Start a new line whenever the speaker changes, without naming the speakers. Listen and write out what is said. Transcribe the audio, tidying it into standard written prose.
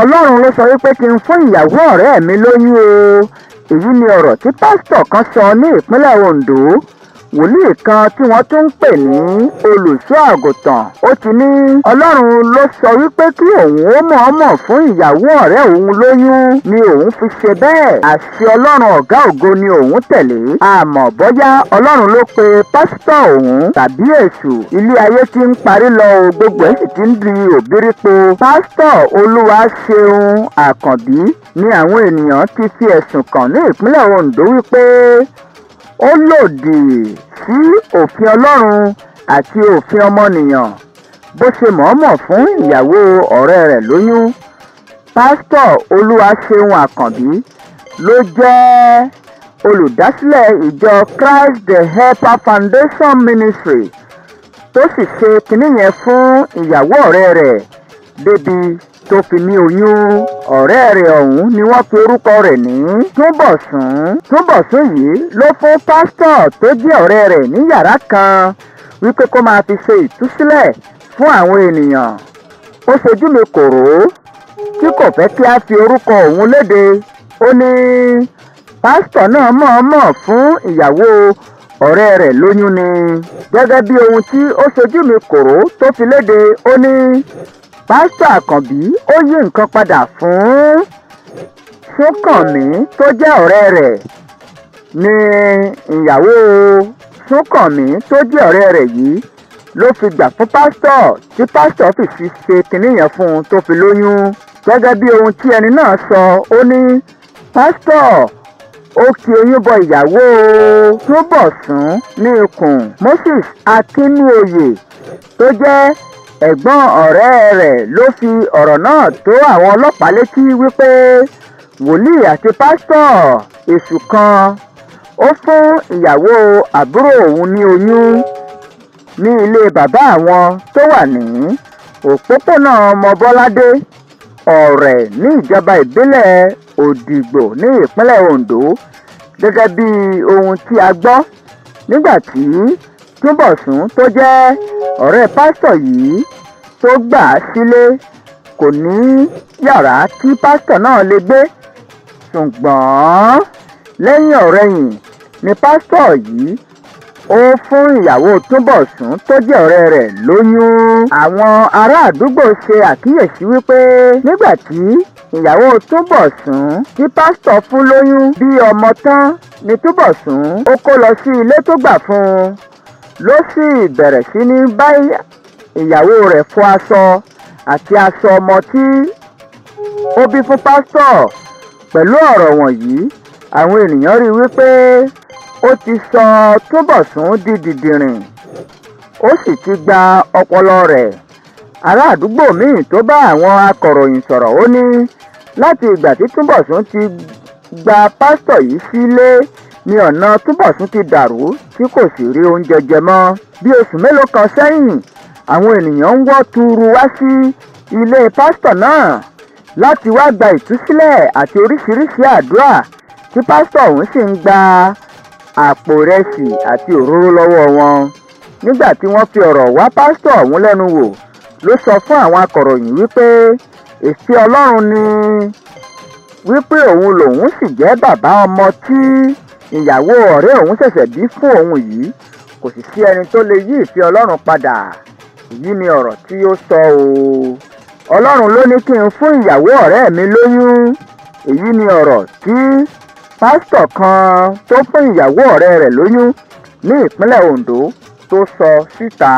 Ọlọ́run ló sọ wípé kí n fún ìyàwó ọ̀rẹ́ mi lóyún o. Èyí ni ọ̀rọ̀ tí pásítọ̀ kan sọ ní ìpínlẹ̀ Ondo. Wòlíì kan tí wọ́n tún ń pè ní olùṣọ́ àgùntàn, ó ti ní Ọlọ́run ló sọ wípé kí òun ó mọ̀ọ́mọ̀ fún ìyàwó ọ̀rẹ́ òun lóyún ni òun fi ṣe bẹ́ẹ̀. Àṣẹ Ọlọ́run Ọ̀gá Ògo ni òun tẹ̀lé. Àmọ́ bóyá Ọlọ́run ló pe pásítọ̀ òun tàbí èṣù, ilé ayé ti ń parí lọ o, gbogbo ẹ̀ sì ti ń di òbírípo. Pásítọ̀ Olúwaṣeun Àkànbí ni àwọn ènìyàn ti fi ẹ̀sùn kàn ní ìpínlẹ̀ Ondo wípé ó lòdì sí òfin Ọlọ́run àti òfin ọmọnìyàn bó ṣe mọ̀ọ́mọ̀ fún ìyàwó ọ̀rẹ́ rẹ̀ lóyún. Pásítọ̀ Olúwaṣeun Àkànbí ló jẹ́ olùdásílẹ̀ ìjọ Christ the Helper Foundation Ministry, tó sì ṣe kinní yẹn fún ìyàwó ọ̀rẹ́ rẹ̀ débi tó fi ní oyún. Ọ̀rẹ́ rẹ̀ ọ̀hún ni wọ́n pe orúkọ rẹ̀ ní Túnbọ̀sún. Túnbọ̀sún yìí ló fún pásítọ̀ tó jẹ́ ọ̀rẹ́ rẹ̀ ní yàrá kan wípé kó máa fi ṣe ìtúsílẹ̀ fún àwọn ènìyàn. Ó ṣojú mi kòró tí kò fẹ́ kí a fi orúkọ òun léde. Ó ní pásítọ̀ náà mọ̀ọ́mọ̀ fún ìyàwó ọ̀rẹ́ rẹ̀ lóyún ni. Gẹ́gẹ́ bí ohun tí ó ṣojú mi kòró tó fi léde, ó ní pásítọ̀ Àkànbí ó yí nǹkan padà fún Súnkànmí tó jẹ́ ọ̀rẹ́ rẹ̀ ní ìyàwó Súnkànmí tó jẹ́ ọ̀rẹ́ rẹ̀ yìí ló fi gbà fún pásítọ̀, tí pásítọ̀ fi ṣe kinní yẹn fún un tó fi lóyún. Gẹ́gẹ́ bí ohun tí ẹni náà sọ, ó ní pásítọ̀ ó ki oyún bọ ìyàwó Túnbọ̀sún ní ikùn. Moses Akínúoyè tó jẹ́ ẹ̀gbọ́n ọ̀rẹ́ rẹ̀ ló fi ọ̀rọ̀ náà tó àwọn ọlọ́pàá létí wípé wòlíì àti pásítọ̀ èṣù kan ó fún ìyàwó àbúrò òun ní oyún ní ilé bàbá àwọn tó wà ní òpópónà Mọ́bọ́ládé, Ọ̀rẹ́, ní ìjọba ìbílẹ̀ Òdìgbò ní ìpínlẹ̀ Ondo. Gẹ́gẹ́ bí ohun tí a gbọ́, nígbà tí Túnbọ̀sún tó jẹ́ ọ̀rẹ́ pásítọ̀ yìí tó gbà á sílé, kò ní yàrá tí pásítọ̀ náà lè gbé, ṣùgbọ́n lẹ́yìn ọ̀rẹyìn ni pásítọ̀ yìí ó fún ìyàwó Túnbọ̀sún tó jẹ́ ọ̀rẹ́ rẹ̀ lóyún. Àwọn ará àdúgbò ṣe àkíyèsí wípé nígbà tí ìyàwó Túnbọ̀sún tí pásítọ̀ fún lóyún bí ọmọ tán ni Túnbọ̀sún ó kó lọ sí ilé tó gbà fún un, ló sì bẹ̀rẹ̀ sí ní bá ìyàwó rẹ̀ fọ aṣọ àti aṣọ ọmọ tí ó bí fún pásítọ̀. Pẹ̀lú ọ̀rọ̀ wọ̀nyí, àwọn ènìyàn rí i wípé ó ti sọ Túnbọ̀sún di dìndìnrìn, ó sì ti gba ọpọlọ rẹ̀. Ará àdúgbò míì tó bá àwọn akọ̀ròyìn sọ̀rọ̀, ó ní láti ìgbà tí Túnbọ̀sún ti gba pásítọ̀ yìí sílé ní ọ̀nà Túnbọ̀sún ti dàrú tí kò sì rí oúnjẹ jẹ mọ́. Bí oṣù mélòó kan sẹ́yìn, àwọn ènìyàn ń wọ́ tuuru wá sí ilé pásítọ̀ náà láti wá gba ìtúsílẹ̀ àti oríṣiríṣi àdúrà, tí pásítọ̀ ọ̀hún sì ń gba àpò ìrẹsì àti òróró lọ́wọ́ wọn. Nígbà tí wọ́n fi ọ̀rọ̀ wá pásítọ̀ ọ̀hún lẹ́nu wò, ló sọ fún àwọn akọ̀ròyìn wípé ìfẹ́ Ọlọ́run ni, wípé òun lòun sì jẹ́ bàbá ọmọ tí ìyàwó ọ̀rẹ́ òun ṣẹ̀ṣẹ̀ bí fún òun yìí, kò sì sí ẹni tó lè yí ìfẹ́ Ọlọ́run padà. Èyí ni ọ̀rọ̀ tí ó sọ o. "Ọlọ́run ló ní kí n fún ìyàwó ọ̀rẹ́ mi lóyún." Èyí ni ọ̀rọ̀ tí pásítọ̀ kan tó fún ìyàwó ọ̀rẹ́ rẹ̀ lóyún ní ìpínlẹ̀ Ondo tó sọ síta.